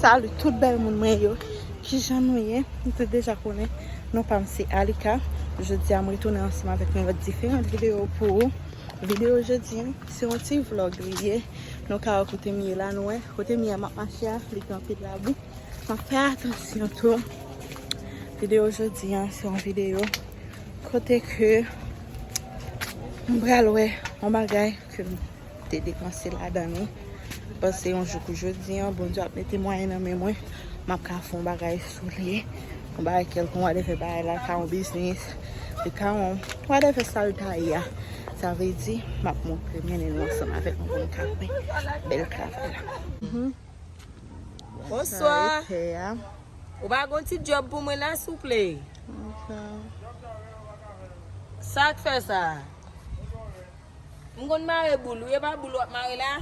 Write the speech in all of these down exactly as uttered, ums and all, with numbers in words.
Salut tout bèl moun mwen yo. Kijan nou ye? Nou te deja konnen non pa m se Alika. Jodi a m retounen ansanm avèk yon lòt diferan videyo pou ou. Videyo jodi a se yon ti vlog li ye. Nou ka wè kote m ye la, nou wè kote m ye a, m ap mache a, li gen anpil labou. M ap fè atansyon tou. Videyo jodi a se yon videyo kote ke m pral wè yon bagay ke m te depanse ladan li. Paske yon jou kou jodi a, Bondye ap mete mwayen nan men mwen. M ap ka fè yon bagay sou li. Yon bagay kèlkonk, whatever bagay la, ka yon biznis. Li ka yon whatever sa l ta ye a. Sa vle di, m ap montre, mennen nou ansanm avèk mwen pou n ka wè bèl travay la. Bonswa. Ou pa gon ti djòb pou mwen la, souple? Sa k fè sa? M konn mare boul, wi, e pa boul w ap mare la?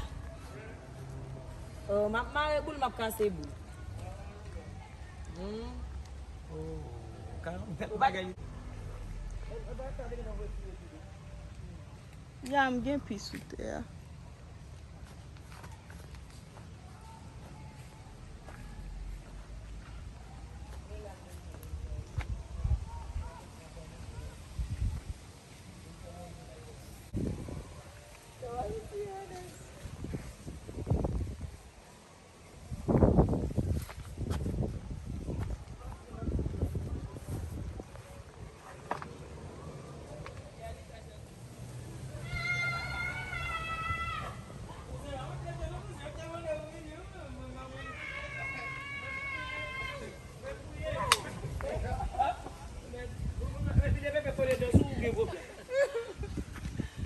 Oh, m ap mare boul, m ap kase boul. Hmm. Oh, ka yon bèl bagay. Ya, m gen pi sou tè a.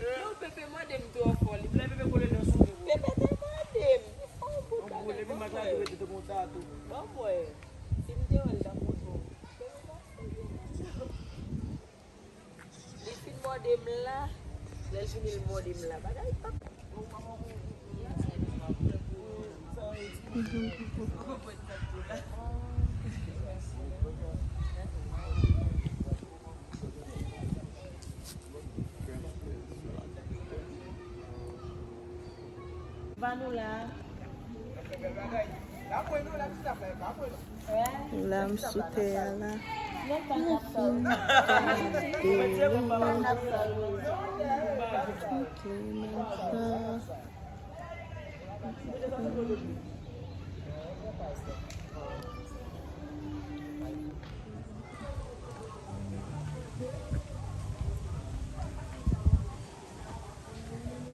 Yo, Pepe mande m twò fò, li. Pepe te mande m, li fè yon bout bagay, mwen. Bon, mwen, si m te wè l, t ap montre w. Li fin mòde m la, lè l fini l mòde m la. Bagay pa. Vanula. La m sou tè a la.